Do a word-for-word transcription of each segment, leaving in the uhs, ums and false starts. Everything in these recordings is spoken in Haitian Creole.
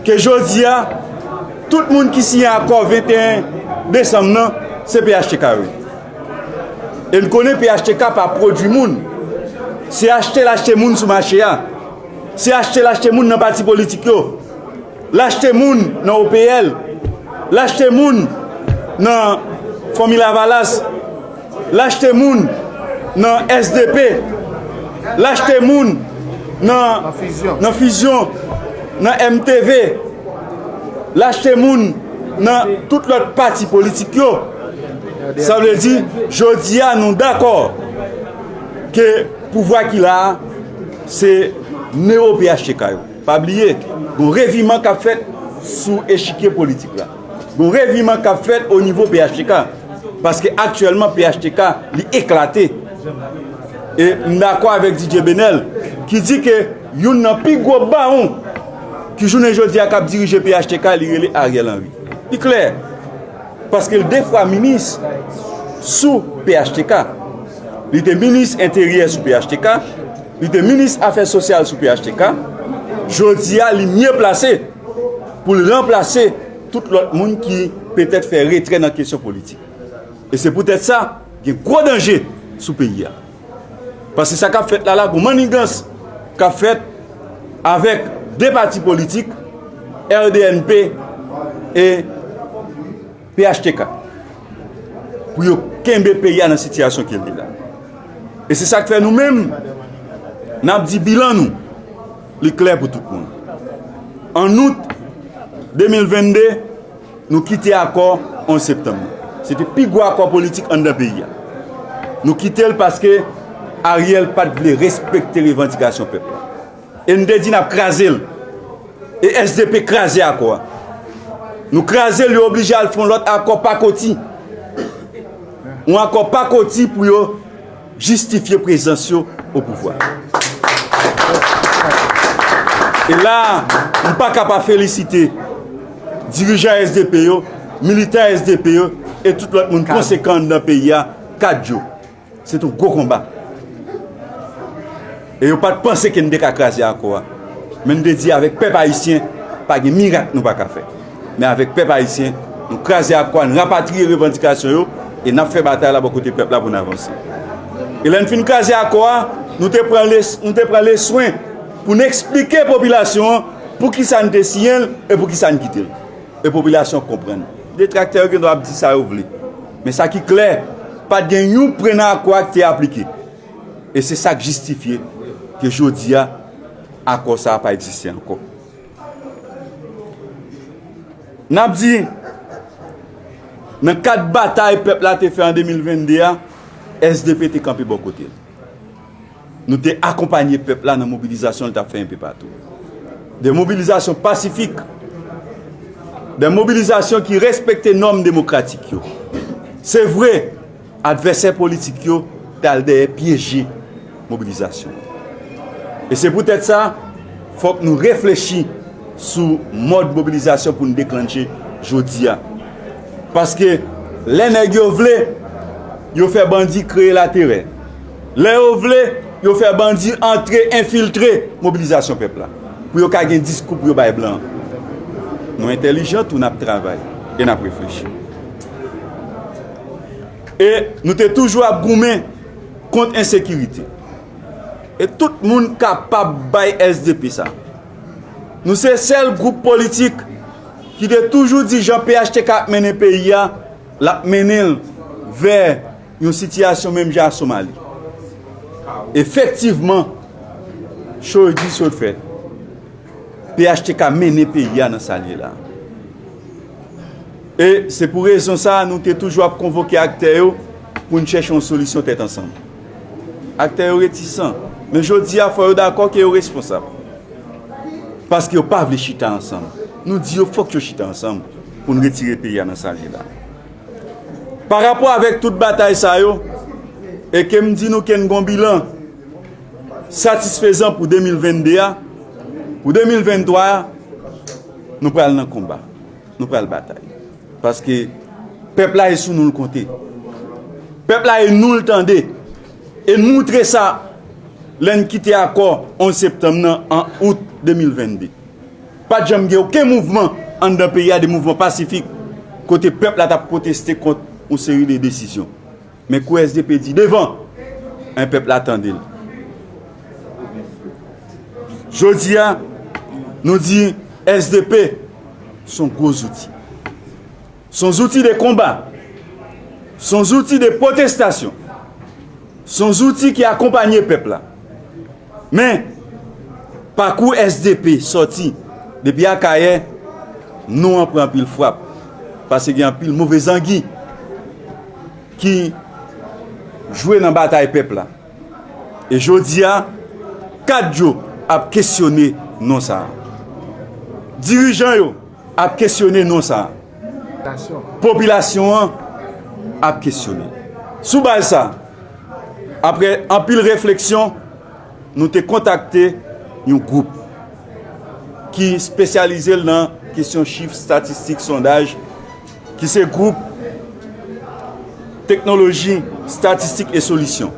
Ke jodi a, tout moun ki siyen akò venteyen desanm nan, se P H T K yo ye. E n konnen P H T K pa pwodui moun. Se achte l achte moun sou mache a. Se achte l achte moun nan pati politik yo. L achte moun nan O P L. L achte moun nan Fanmi Lavalas. L achte moun nan S D P. L achte moun nan, nan Fizyon, nan M T V. L achte moun nan tout lòt pati politik yo. Sa vle di, jodi a nou dakò ke pouvwa ki la a, se newo P H T K yo. Pa bliye, gon reviman k ap fèt sou echikye politik la. Gon reviman k ap fèt o nivo P H T K. Paske aktyèlman P H T K li eklate. E m dakò avèk D J Benel ki di ke youn nan pi gwo bawon ki jounen jodi a k ap dirije P H T K, li rele Ariel Henry. Li klè. Paske l de fwa minis sou P H T K. Li te minis enteryè sou P H T K, li te minis afè sosyal sou P H T K. Jodi a, li mye plase pou l ranplase tout lòt moun ki petèt fè retrè nan kesyon politik. E se poutèt sa, gen gwo danje sou peyi a. Paske sa k ap fèt la la, gon mannigans k ap fèt avèk de pati politik, R D N P e P H T K, pou yo kenbe peyi a nan sitiyasyon ke l ye la. E se sa k fè nou menm, n ap di bilan nou, li klè pou tout moun. An out de mil vennde, nou kite akò onz septanm nan. Se te pi gwo akò politik anndan peyi a. Nou kite l paske Ariel pa t vle respekte revandikasyon pèp la. E n te di n ap kraze l. E S D P kraze akò a. Nou kraze l, yo oblije al fè yon lòt akò pakoti. Yon akò pakoti pou yo jistifye prezans yo o pouvwa. E la, m pa ka pa felisite dirijan S D P yo, militan S D P yo, e tout lòt moun konsekan anndan peyi a, kad yo. Se te yon gwo konba. E yo pa t panse ke n te ka kraze akò a. Men n te di avèk pèp ayisyen, pa gen mirak nou pa ka fè. Men avèk pèp ayisyen, nou kraze akò a, n rapatriye revandikasyon yo, e n ap fè batay la bò kote pèp la pou n avanse. E lè n fin kraze akò a, nou te pran le, nou te pran le swen pou n eksplike popilasyon an poukisa n te siyen l e poukisa n kite l. E popilasyon an konprann. Detraktè yo gen dwa ap di sa yo vle. Men sa ki klè, pa t gen yon pwen nan akò a ki te aplike. E se sa k jistifye ke jodi a, akò sa a pa egziste ankò. N ap di, nan kad batay pèp la te fè an de mil vennde a, S D P te kanpe bò kote l. Nou te akonpanye pèp la nan mobilizasyon l t ap fè enpe patou. De mobilizasyon pasifik, de mobilizasyon ki respekte nòm demokratik yo. Se vre, advèsè politik yo t al dèyè pyeje mobilizasyon. E se poutèt sa, fòk nou reflechi sou mòd mobilizasyon pou n deklanche jodi a. Paske lè nèg yo vle, yo fè bandi kreye laterè. Lè yo vle, yo fè bandi antre enfiltre mobilizasyon pèp la. Pou yo ka gen diskou pou yo bay blan. Nou entèlijan tou, n ap travay e n ap reflechi. E nou te toujou ap goumen kont ensekirite. E tout moun kapab bay S D P sa. Nou se sèl gwoup politik ki te toujou di jan P H T K ap mennen peyi a, l ap mennen l vè yon sitiyasyon menm jan a Somali. Efektivman, cho di sot fèt. P H T K mennen peyi a nan sa l ye la. E se pou rezon sa a nou te toujou ap konvoke aktè yo pou n chèche yon solisyon tèt ansanm. Aktè yo retisan, men jodi a fò yo dakò ke yo responsab. Paske yo pa vle chita ansanm. Nou di yo fòk yo chita ansanm pou n retire peyi a nan sa l ye la. Pa rapò avèk tout batay sa yo, e ke m di nou ke n gon bilan satisfezan pou de mil vennde a, pou de mil venntwa a, nou pral nan konba, nou pral batay. Paske pèp la e sou nou l konte. Pèp la e nou l tande. E n moutre sa lè n kite akò onz septanm nan an out de mil vennde. Pa t janm gen okenn mouvman anndan peyi a, de mouvman pasifik, kote pèp la t ap pwoteste kont yon seri de desizyon. Men kou S D P di devan, en, pèp la tande l. Jodi a, nou di S D P se yon gwo zouti. Se yon zouti de konba. Se yon zouti de pwotestasyon. Se yon zouti ki akonpanye pèp la. Men, pakou S D P sòti depi Akayè, non an pran anpil frap. Paske gen anpil move zangi ki jwe nan batay pèp la. E jodi a, kad yo ap kesyone non sa a. Dirijan yo ap kesyone non sa a. Popilasyon an ap kesyone. Sou baz sa, apre anpil refleksyon, nou te kontakte yon gwoup ki espesyalize l nan kesyon chif, estatistik, sondaj, ki se gwoup Teknoloji, Estatistik e Solisyon.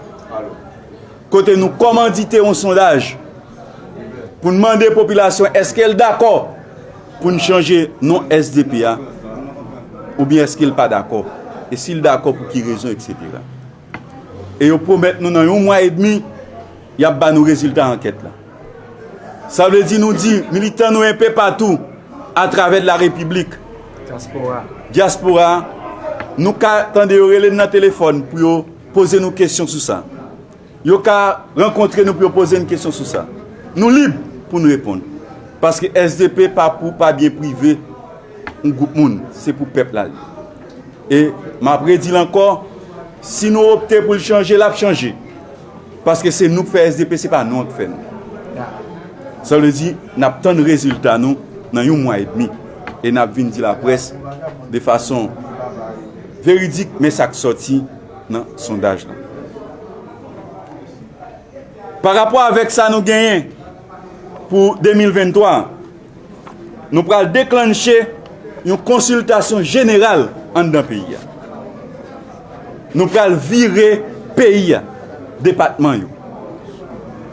Kote nou kòmandite yon sondaj pou n mande popilasyon èske l dakò pou n chanje non S D P a, oubyen èske l pa dakò, e si l dakò, pou ki rezon, etsetera. E yo pwomèt nou nan yon mwa edmi, y ap ba nou rezilta ankèt la. Sa vle di nou di militan nou enpe patou atravè la repiblik, dyaspora, nou ka tande yo rele n nan telefòn pou yo poze nou kesyon sou sa. Yo ka rankontre nou pou yo poze n kesyon sou sa. Nou lib pou n reponn. Paske S D P pa pou, pa byen prive yon gwoup moun. Se pou pèp la li ye. E m ap redi l ankò, si nou opte pou l chanje, l ap chanje. Paske se nou k fè S D P, se pa non an k fè nou. Sa vle di, n ap tann rezilta nou nan yon mwa edmi. E n ap vin di laprès de fason veridik, men sa k sòti nan sondaj la. Pa rapò avèk sa nou genyen pou de mil venntwa, nou pral deklanche yon konsiltasyon jeneral anndan peyi a. Nou pral vire peyi a, depatman yo.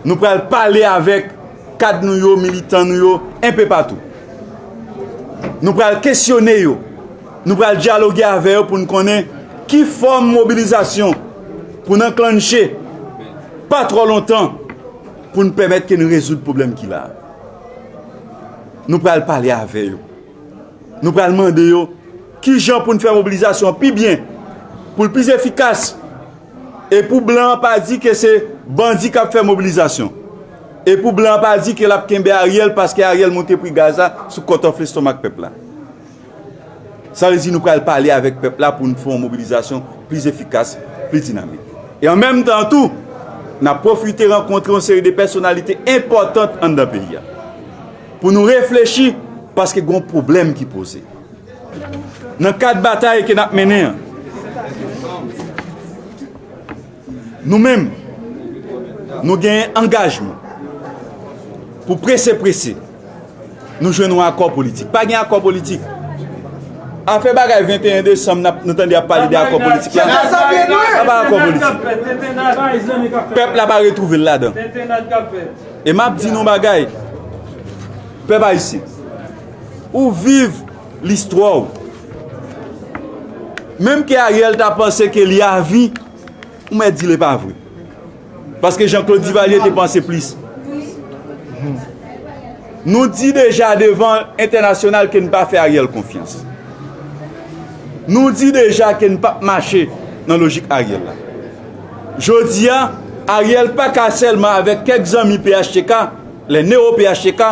Nou pral pale avèk kad nou yo, militan nou yo, enpe patou. Nou pral kesyone yo. Nou pral dyaloge avè yo pou n konnen ki fòm mobilizasyon pou n anklanche pa twò lontan pou n pèmèt ke n rezoud pwoblèm ki la a. Nou pral pale avè yo. Nou pral mande yo kijan pou n fè mobilizasyon an pi byen, pou l plis efikas. E pou blan an pa di ke se bandi k ap fè mobilizasyon. E pou blan an pa di ke l ap kenbe Ariel paske Ariel monte pri gaz la sou cut off l'estomac pèp la. Sa vle di nou pral pale avèk pèp la pou n fè yon mobilizasyon plis efikas, plis dinamik. E an menm tan tou, n ap pwofite rankontre yon seri de pèsonalite enpòtant anndan peyi a. Pou nou reflechi, paske gen yon pwoblèm ki poze. Nan kad batay ke n ap mennen an, nou menm, nou genyen angajman pou prese prese, nou jwenn yon akò politik. Pa gen akò politik. Afè bagay venteyen desanm, n ap, nou tande y ap pale de akò politik la. Pa, pa akò politik. Pèp la pa retwouve l ladan. E m ap di nou yon bagay, pèp ayisyen, ou viv listwa w. Menm ke Ariel ta panse ke li avi, ou mèt di l e pa vre. Paske Jean Claude Duvalier te panse plis. Nou di deja devan entènasyonal ke n pa fè Ariel konfyans. Nou di deja ke n p ap mache nan lojik Ariel la. Jodi a, Ariel pa ka sèlman avèk kèk zanmi P H T K, lè newo P H T K,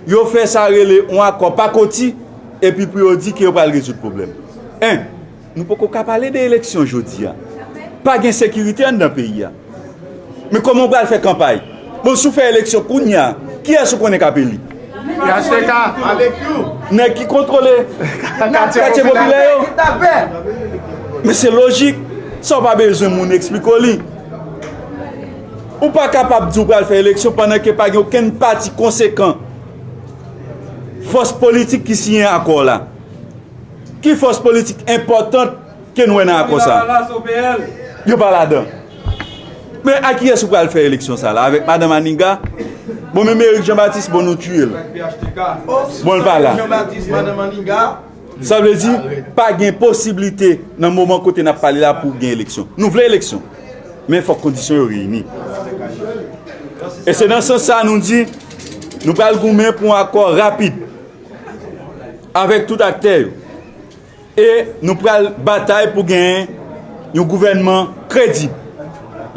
yo fè sa rele yon akò pakoti, epi pou yo di ke yo pral rezoud pwoblèm. En, nou poko ka pale de eleksyon jodi a. Pa gen sekirite anndan peyi a. Men kòman w pral fè kanpay? Bon, si w fè eleksyon kounye a, kiyès ou konnen k ap eli? P H T K. Nèg ki kontwole katye popilè yo. Men se lojik. Sa w pa bezwen moun eksplike w li. Ou pa kapab di w pral fè eleksyon pandan ke pa gen okenn pati konsekan, fòs politik ki siyen akò la. Ki fòs politik enpòtan ke n wè nan akò sa a? Yo pa ladan. Men a kiyès ou pral fè eleksyon sa la? Avèk madanm Aniga? Bon, menm Eric Jean Baptiste, bon, nou tiye l. Bon, l pa la. Sa vle di, pa gen posiblite nan moman kote n ap pale la pou gen eleksyon. Nou vle eleksyon, men fòk kondisyon yo reyini. E se nan sans sa nou di, nou pral goumen pou yon akò rapid avèk tout aktè yo. E nou pral batay pou genyen yon gouvènman kredib.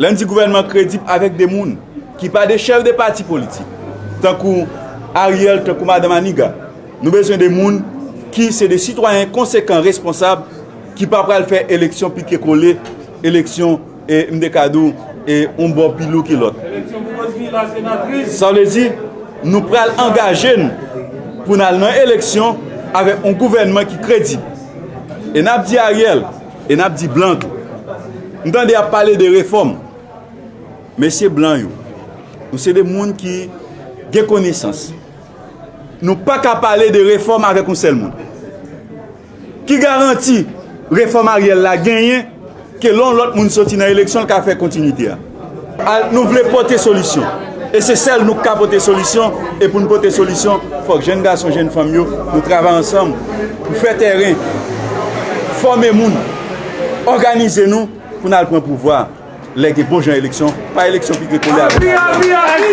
Lè n di gouvènman kredib, avèk de moun ki pa de chèf de pati politik, tankou Ariel, tankou Madan Maniga. Nou bezwen de moun ki se de sitwayen konsekan, responsab, ki pa pral fè eleksyon pike kole, eleksyon, e m te ka di w, e yon bò pi lou ke lòt. Sa vle di, nou pral angaje n pou n al nan eleksyon avèk yon gouvènman ki kredib. E n ap di Ariel, e n ap di blan tou. M tande y ap pale de refòm. Mesye blan yo, nou se de moun ki gen konesans. Nou pa ka pale de refòm avèk yon sèl moun. Ki garanti refòm Ariel la genyen ke lè yon lòt moun soti nan eleksyon, l ka fè kontinite a? Al, nou vle pote solisyon. E se sèl nou k ka pote solisyon. E pou n pote solisyon, fòk jèn gason, jèn fanm yo, nou travay ansanm pou fè tèren, fòme moun, òganize nou pou n al pran pouvwa lè gen bon jan eleksyon, pa eleksyon pike kole avèk